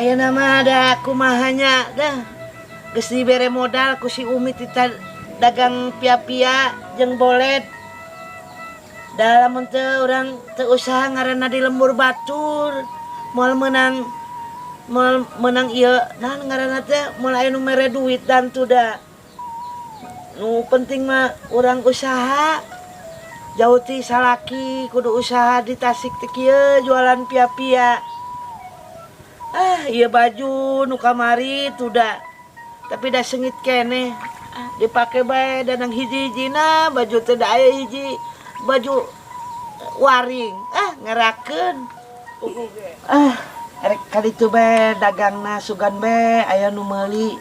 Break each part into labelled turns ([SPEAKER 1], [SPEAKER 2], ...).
[SPEAKER 1] Ayeuna mah da kumahanya dah. Geus dibere modal ku si Umi tita dagang pia-pia jeung bolet. Da lamun teu urang teu usaha ngaranna di lembur batur. Moal menang ieu naon ngaranna teh moal aya nu mere duit dan tu da. Nu penting mah urang usaha. Jauh ti salaki kudu usaha di Tasik teh kieu jualan pia-pia. Ah, ieu baju nu kamari tu da. Tapi da sengit keneh. Dipake bae da nang hiji-hijina baju teh da aya hiji baju waring. Ah, ngerakeun. Ah, erek kaditu bae dagangna sugan bae aya nu meuli.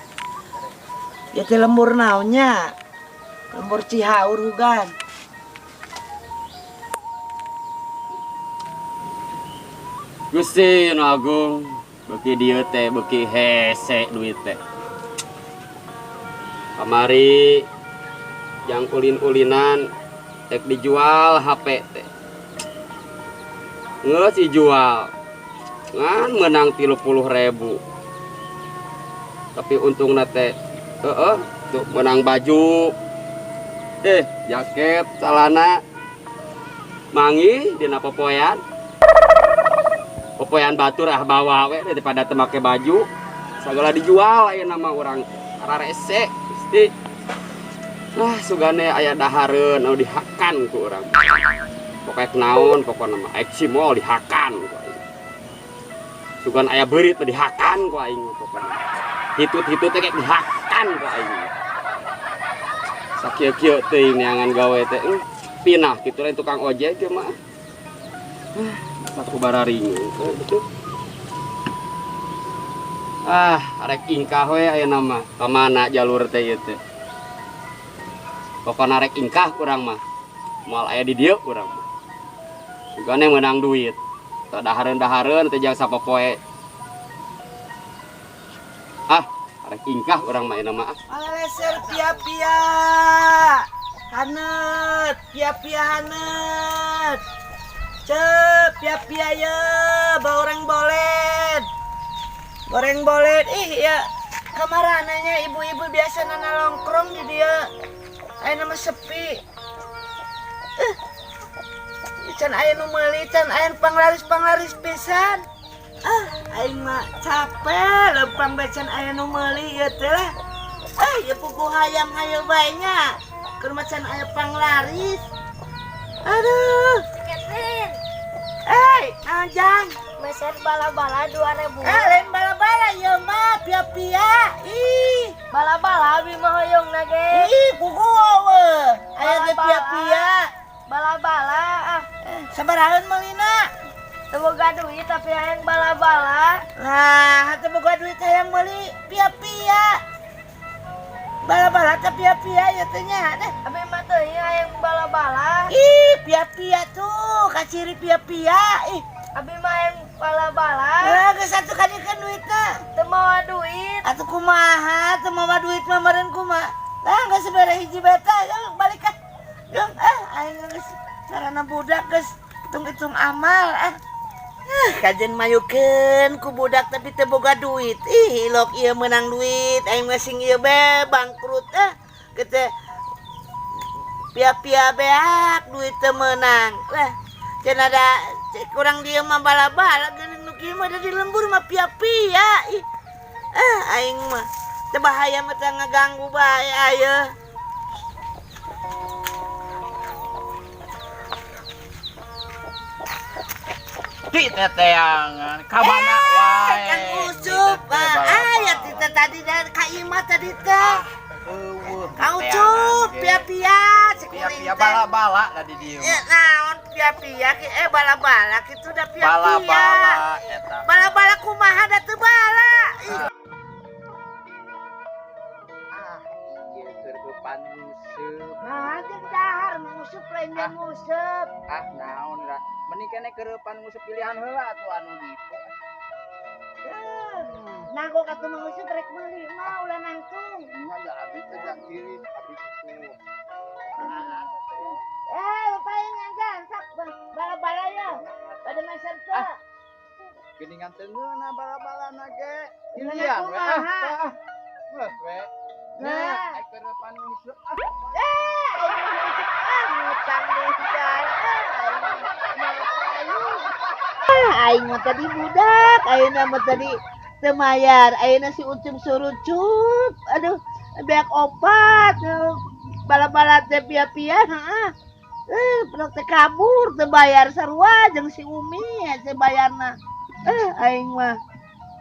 [SPEAKER 1] Ieu teh lembur naonnya? Lembur Cihaur hugan.
[SPEAKER 2] Gusti Nu Agung, beuki dieu teh beuki hese duit teh. Kamari jang ulin-ulinan rek dijual HP teh. Geus dijual. Ngan menang 30.000. Tapi untungna teh heeh tuh menang baju. Jaket, celana manggih dina popoean. Popoean batur ah bawa we daripada teu make baju. Sagala dijual ayeuna mah urang rarese Gusti. Nah, sugane aya dahareun anu dihakan ku urang. Pokoke naon pokona mah ek simol dihakan ku aing. Sugan aya beurit mah dihakan ku aing pokona. Hitut-hitut teh dihakan ku aing. Sakieu-kieu teuing neangan gawe teh pinah kitu lain tukang ojek ieu mah. Saku bararingung. Ah, arek ingkah we ayeuna mah. Ka mana jalur teh ieu teh? Pokona arek ingkah kurang mah. Moal aya di dieu urang mah. Sugane meunang duit. Teu dahareun-dahareun teh jang sapopoe. Ah, arek ingkah urang mah ayeuna mah.
[SPEAKER 1] Paleser pia-pia. Haneut, pia-pia haneut. Cep, pia-pia ye, goreng bolet. Goreng bolet, ih ya kamarananya ibu-ibu biasa nana nongkrong di dia. Ayeuna mah sepi. Can aya nu meuli, can aya panglaris-panglaris pisan. Ah, aing mah capek lempang bae can aya nu meuli ieu teh lah. Ah, ieu puguh hayam hayo bae nya. Keur mah can aya panglaris. Aduh.
[SPEAKER 3] Catherine.
[SPEAKER 1] Eh, naon jang?
[SPEAKER 3] Meser bala-bala 2.000.
[SPEAKER 1] Eh, lain bala-bala ieu mah pia-pia. Ih,
[SPEAKER 3] bala-bala abi mah hoyong na ge.
[SPEAKER 1] Ih, puguh eueuh. Aya ge pia-pia.
[SPEAKER 3] Bala-bala ah.
[SPEAKER 1] Sabarahan meulina?
[SPEAKER 3] Teu boga duit tapi hayang bala-bala.
[SPEAKER 1] Lah, teu boga duit hayang meuli pia-pia. Bala-bala teh pia-pia ieu teh nya.
[SPEAKER 3] Abi mah teuing hayang bala-bala.
[SPEAKER 1] Ih, pia-pia tuh, kaciri pia-pia. Ih,
[SPEAKER 3] abi mah hayang bala-bala.
[SPEAKER 1] Lah, geus atuh kadiekeun duitna.
[SPEAKER 3] Teu mawa duit.
[SPEAKER 1] Atuh kumaha, teu mawa duit mah meureun kumaha. Lah, geus bere hiji beta, jang balik ah. Jang, ah aing geus ngaranna budak geus hitung-hitung amal ah. Kajen mayukeun ku budak tapi teu boga duit. Ih, ilok ieu meunang duit, aing mah sing ieu be bangkrut ah. Kitu pia-pia beak duit teu meunang. Lah, cenah da kurang dieu mah bala-bala geuning nu kieu mah da di lembur mah pia-pia. Ih. Ah, aing mah teu bahaya mah teh ngaganggu bae ayeuna.
[SPEAKER 4] Ti teteangan ka mana wae.
[SPEAKER 1] Kang Ucup, ah ya tita tadi dan Kak Ima tadi teh. Kang Ucup, pia-pia,
[SPEAKER 4] pia-pia bala-bala tadi dieu.
[SPEAKER 1] Ya naon pia-pia ki bala-bala kitu da pia-pia.
[SPEAKER 4] Bala-bala eta.
[SPEAKER 1] Bala-bala kumaha da teu bala.
[SPEAKER 4] Ah, ieu keur eupan nguseup.
[SPEAKER 1] Nah, jeung dahar nguseup lain jeung nguseup.
[SPEAKER 4] Ah, naon da. Mending kene kereupan nguseup pilihan heula atuh anu nipu.
[SPEAKER 1] Nanggo katuh mah nguseup rek meuli mah ulah nangtung.
[SPEAKER 4] Nya da abi teh jang kiri, abi kitu.
[SPEAKER 1] Lupain nganjan, sak bala-bala ya. Pada meser teh.
[SPEAKER 4] Geuningan teu ngeunah bala-balana ge.
[SPEAKER 1] Ngeunah
[SPEAKER 4] Pilihan we ah.
[SPEAKER 1] kumaha?
[SPEAKER 4] Ah. Geus we.
[SPEAKER 1] Nah.
[SPEAKER 4] Nah, ai kereupan nguseup ah.
[SPEAKER 1] Eh, ah, ngutang deui bae. Ah, aing mah tadi budak, ayeuna mah tadi teu mayar, ayeuna si Ucup surucup. Aduh, beak opat. Bala-bala teh pia-pia, heeh. Eh, pernah teh kabur, teu bayar sarua jeung si Umi teh bayarna. Eh, aing mah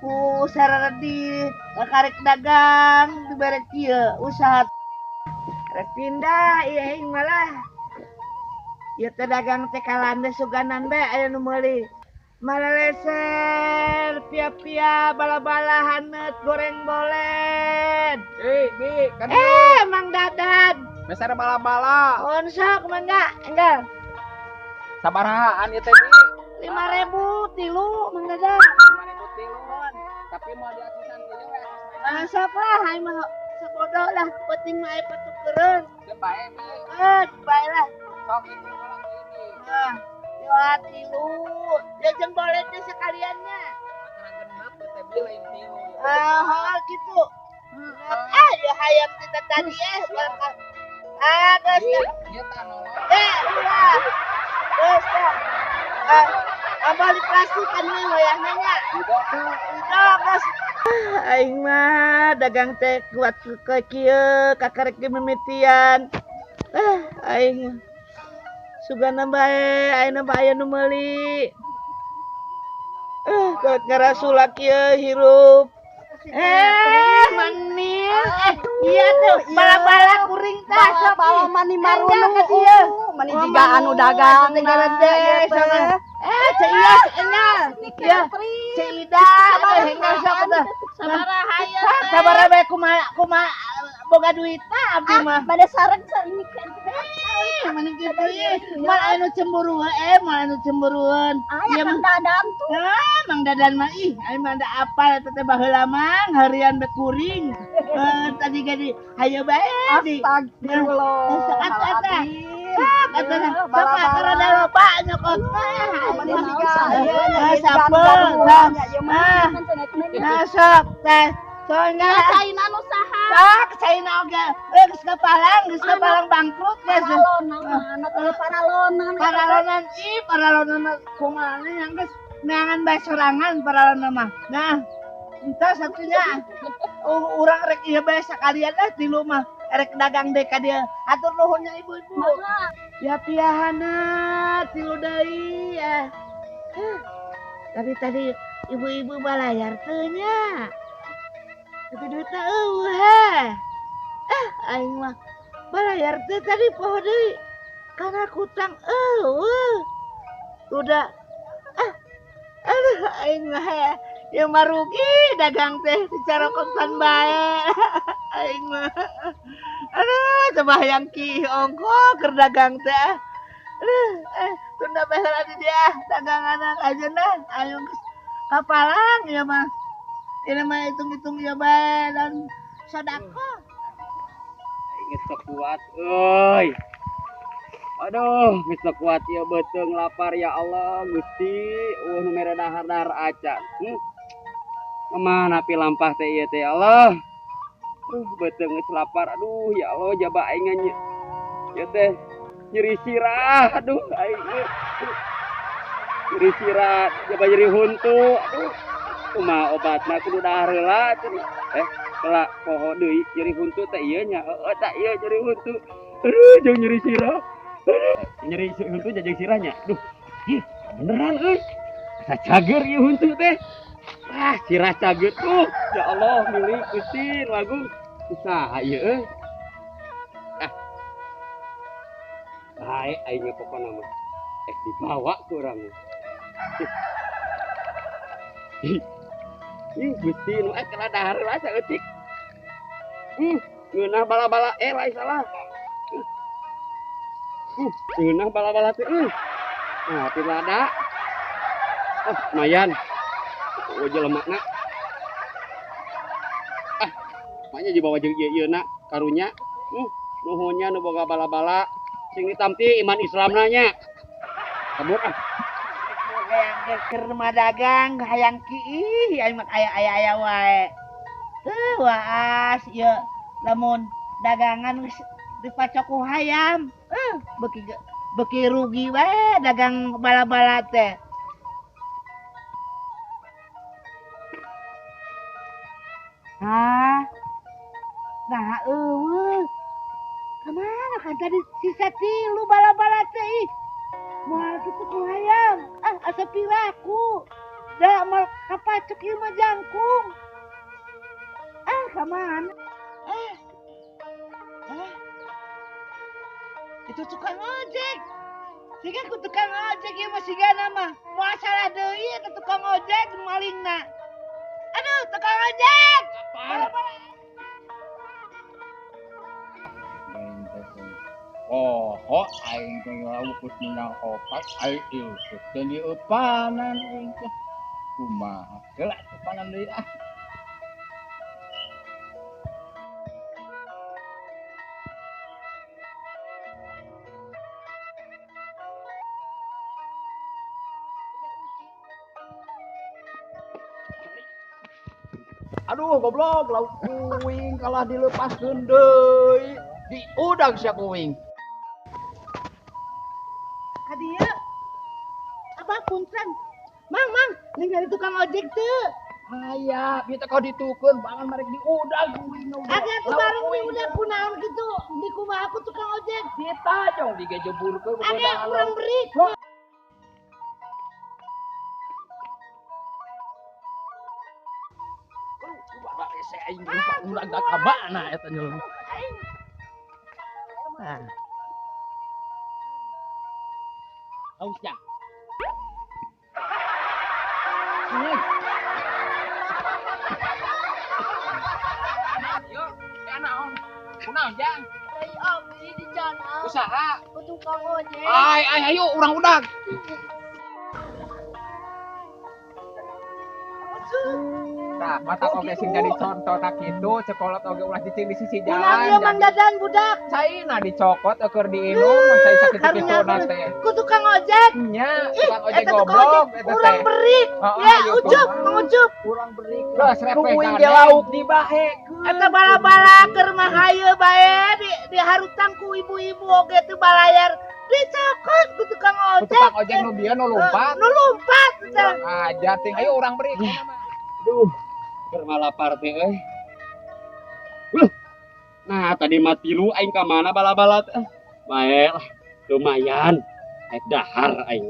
[SPEAKER 1] ku sararedi karek dagang dibere kieu usaha rek pindah ieu aing malah. Ieu teh dagang teh kalande suganan bae aya nu meuli. Maleleser, pia-pia, bala-bala haneut, goreng boled.
[SPEAKER 4] Eh, Bi, kan
[SPEAKER 1] Eh, Mang Dadan.
[SPEAKER 4] meser bala-bala.
[SPEAKER 1] On sok mangga, enggal.
[SPEAKER 4] Sabarahaan ieu teh, Bi?
[SPEAKER 1] 5.000 tilu, Mang Dadan.
[SPEAKER 4] 5.000 tilu. Tapi mau diakisan deui we asis.
[SPEAKER 1] Ah, sok lah, aing mah sabodo lah, penting mah aya patukereun.
[SPEAKER 4] Teu bae, Bi.
[SPEAKER 1] Eh, bae lah.
[SPEAKER 4] Sok itu ulang ini.
[SPEAKER 1] Ah, ya tilu. Ya jeung bolednya sekaliannya.
[SPEAKER 4] Kurang genep teh Bi lain tilu.
[SPEAKER 1] Ah, hal gitu. Ah, ya hayam kita tadi eh. Ah, geus dah.
[SPEAKER 4] Ieu tah nolong.
[SPEAKER 1] Eh, ulah. Geus dah. Ah, abah di plastik kan we wayahna nya. Udah, geus. Ah, aing mah dagang teh kuat ke kieu kakarek ge mimitian. Ah, aing mah. Sugana bae ayeuna mah aya nu meuli. Eh, kuat ngarasula kieu hirup. Eh, manil. Eh, iya tuh, bala-bala kuring tah sok.
[SPEAKER 3] Bala mani
[SPEAKER 1] Enggal
[SPEAKER 3] marunu
[SPEAKER 1] ka dieu.
[SPEAKER 3] Mani jiga anu dagang.
[SPEAKER 1] Negara teh sama. Eh, Ceu Iya, enggal. Ya, Ceu Ida, eh, enggal sok tah.
[SPEAKER 3] Sabaraha ieu
[SPEAKER 1] Sok sabaraha bae kumaha kumaha boga duitna abdi mah.
[SPEAKER 3] Bade sareng sareng.
[SPEAKER 1] Eh, mana kitu ieu. Moal aya nu cemburuan, eh moal anu cemburuan.
[SPEAKER 3] Aya
[SPEAKER 1] Ieu
[SPEAKER 3] Kang
[SPEAKER 1] mah
[SPEAKER 3] Dadan tuh.
[SPEAKER 1] Ah, Mang Dadan mah ih, aing mah da apal eta teh baheula mang harian be kuring. Eh, tadi ge di hayo bae di.
[SPEAKER 3] Astagfirullah.
[SPEAKER 1] Sok atuh eta. Sok atuh. Sok atuh rada loba nyokot mah.
[SPEAKER 3] Mani jiga
[SPEAKER 1] Ah, sapeul. Ah, nah sok teh. Soalnya
[SPEAKER 3] Caina nu saha?
[SPEAKER 1] sok caina oge. Eh, geus kapalang, geus kapalang bangkrut geus.
[SPEAKER 3] Paralonan, atuh paralonan.
[SPEAKER 1] Paralonan ih, paralonan mah kumaha yang geus neangan bae sorangan paralonan mah. Nah, entah satunya urang rek ieu bae sakalian lah tilu mah rek dagang deui ka dieu. Atur nuhun nya ibu-ibu. Ya piahana tilu deui ya. Huh. Tapi tadi ibu-ibu balayar teu nya. Tapi duitna eueuh heh. Eh, aing mah balayar teu tadi poho deui. Karena kutang eueuh. Udah ah aduh aing mah heh. Ya mah rugi dagang teh dicarokotan bae. Aing mah. Aduh, coba hayang ki ongko keur dagang teh. Aduh, eh tunda bae heula di dia dagangan aja nah. Ayo geus kapalang ya mah. Ini mah hitung-hitung ya bae dan sedekah.
[SPEAKER 2] Aing geus teu kuat euy. Aduh, geus teu kuat ieu beuteung lapar ya Allah, Gusti. Euweuh nu mere dahar-dahar acan. Kemana pi lampah teh ieu teh ya Allah. Aduh, beuteung geus lapar. Aduh, ya Allah jaba aing nya. Ieu teh nyeri sirah. Aduh, aing ieu. Nyeri sirah, jaba nyeri huntu. Aduh, kumaha obatna kudu dahar heula atuh. Eh, heula poho deui nyeri huntu teh ieu nya. Heeh, tah ieu nyeri huntu. Aduh, jeung nyeri sirah. Aduh, nyeri huntu jeung sirahnya. Aduh, ih, beneran euy. Asa cager ieu huntu teh. Wah, sirah cager tuh. Ya Allah, milik Gusti Nu Agung. Usaha ieu euy. Ah. Bae aing mah pokona mah. Eh, dibawa ku urang. Ih, ih, Gusti nu kena dahar heula saeutik. Ngeunah bala-bala eh lain salah. Ngeunah bala-bala teh euy. Nah, ti lada. Oh, lumayan. Oh, jelema na. Ah, maknya dibawa jeung ieu ieu na karunya. Nuhunnya nu boga bala-bala sing ditampi iman Islamna nya. Kabur ah.
[SPEAKER 1] Hayang Keur mah dagang hayang kiih aing mah aya aya aya wae. Teu waas ieu lamun dagangan geus dipacok ku hayam. Beuki beuki rugi wae dagang bala-bala teh. Hah? Nah, eueuh. Kamana kan tadi sisa tilu bala-bala teh ih. Moal kitu ku hayam. Ah, asa piraku. Da moal kapacok ieu mah jangkung. Ah, kamana? Ah. Ah. Itu tukang ojek. Siga ku tukang ojek ieu mah sigana mah. Moal salah deui eta tukang ojek malingna. Aduh, tukang ojek. Bala-bala.
[SPEAKER 4] Oh, aing teh ngawukus minang opat, aing ieu teh dieupanan aing teh. Kumaha? Geula eupanan deui ah. Aduh, goblok, lauk kuing kalah dilepaskeun deui. Diudag sia kuing.
[SPEAKER 1] Ka dieu. Apa punten? Mang, mang, ningali tukang ojek teu.
[SPEAKER 4] Aya, ieu teh kau ditukeun bangan marek diudag kuing.
[SPEAKER 1] Ada tuh bareng diudag kunaon kitu? Di kumaha ku tukang ojek?
[SPEAKER 4] Ditajong digejeburkeun ku
[SPEAKER 1] Ada urang berik.
[SPEAKER 4] Aing lupa urang da ka mana eta nyelem.
[SPEAKER 1] Ah.
[SPEAKER 4] Haus ya. Yo, ya naon? Kunaon jang?
[SPEAKER 3] Ai abdi di jana.
[SPEAKER 4] Usaha.
[SPEAKER 3] Ku tukang ojek.
[SPEAKER 4] Ai, ai ayo urang udag. Tah, mata oge sing jadi contoh tak kitu, sekolah oge ulah cicing di sisi jalan.
[SPEAKER 1] Kunaon ieu Mang Dadan budak?
[SPEAKER 4] Caina dicokot keur diinum, mun cai sakitu
[SPEAKER 1] Karunya
[SPEAKER 4] kitu teh.
[SPEAKER 1] Ku tukang ojek.
[SPEAKER 4] Nya,
[SPEAKER 1] Ih,
[SPEAKER 4] tukang ojek
[SPEAKER 1] eta tukang
[SPEAKER 4] goblok
[SPEAKER 1] ojek.
[SPEAKER 4] eta
[SPEAKER 1] Urang
[SPEAKER 4] teh.
[SPEAKER 1] berik.
[SPEAKER 4] Heeh,
[SPEAKER 1] Ya,
[SPEAKER 4] ayo,
[SPEAKER 1] ucup,
[SPEAKER 4] kumaha.
[SPEAKER 1] Mang Ucup.
[SPEAKER 4] Urang berik. Geus repeh
[SPEAKER 2] Kuing ge lauk dibahekeun.
[SPEAKER 1] Eta bala-bala keur mah hayu bae di harutang ku ibu-ibu oge teu balayar. Dicokot ku tukang
[SPEAKER 4] Ku
[SPEAKER 1] ojek.
[SPEAKER 4] tukang ojek nu bieu nu lumpat.
[SPEAKER 1] Nu lumpat eta.
[SPEAKER 4] Urang ajar ting, ayo urang berik.
[SPEAKER 2] Duh, keur mah lapar teh euy. Loh. Nah, tadi mah tilu aing ka mana bala-bala teh. Bae lah, lumayan. Aing dahar aing.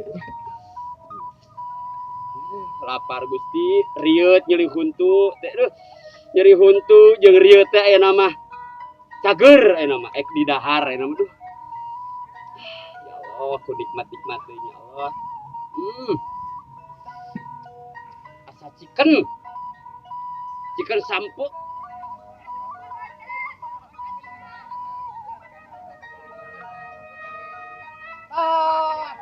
[SPEAKER 2] Lapar Gusti, rieut nyeri huntu teh duh. Nyeri huntu jeung rieut teh aya mah cager aya mah ek di dahar aya mah duh. Ya Allah, ku nikmat-nikmat deui ya Allah. Asa chicken. Chicken sampo.
[SPEAKER 4] Ah,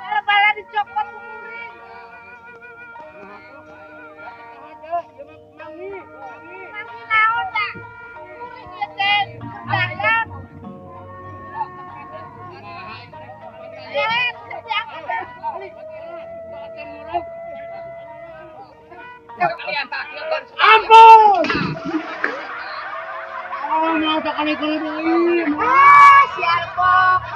[SPEAKER 1] Bala-bala dicokot ku kuring. Mangi naon da? Kuring ieu teh keur dagang. Eh, keur dagang.
[SPEAKER 2] Ampun. Oh, mau tak kali kali deui.
[SPEAKER 1] Ah, si Arbok.